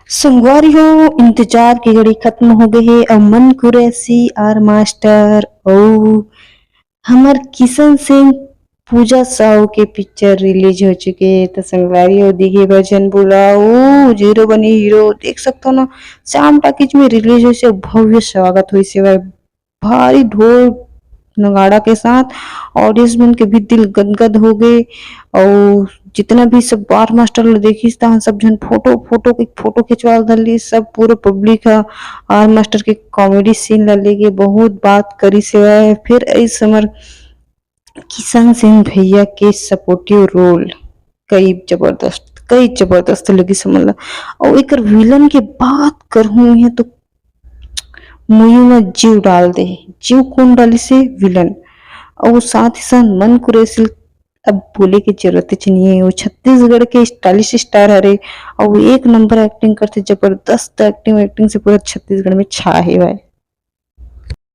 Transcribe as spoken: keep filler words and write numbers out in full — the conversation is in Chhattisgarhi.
संगवारी हो, इंतजार के घड़ी खत्म हो गए हे। अब मन कुरैशी, आर मास्टर अउ हमर किशन सिंह, पूजा साहू के पिक्चर रिलीज हो चुके हे। तो संगवारी हो, दिखे बर झन भुलाओ, जीरो बनी हीरो। देख सकते हो ना, श्याम टाकीज में रिलीज होइसे, भव्य स्वागत होइसे भाई। भारी ढोल नगाड़ा के साथ ऑडियंस मन के भी दिल गदगद हो गए। और जितना भी सब आर मास्टर ल देखिस तहन सब झन फोटो फोटो के फोटो खिंचवा धरली। सब पूरा पब्लिक ह आर मास्टर के कॉमेडी सीन ला लेके बहुत बात करिस हे। फिर इस हमर किशन सिंह भैया के सपोर्टिव रोल कई जबरदस्त, कई जबरदस्त लगिस हमन ला। और एकर विलन के बात करहूँ है तो मुयू में जीव डाल दे। जीव कौन डालिस हे? विलन। और साथ ही साथ मन कुरैशी, अब बोले के जरूरत ही नहीं है, वो छत्तीसगढ़ के स्टाइलिश स्टार हरे। और वो एक नंबर एक्टिंग करथे, जबरदस्त एक्टिंग। एक्टिंग से पूरा छत्तीसगढ़ में छा हे भाई।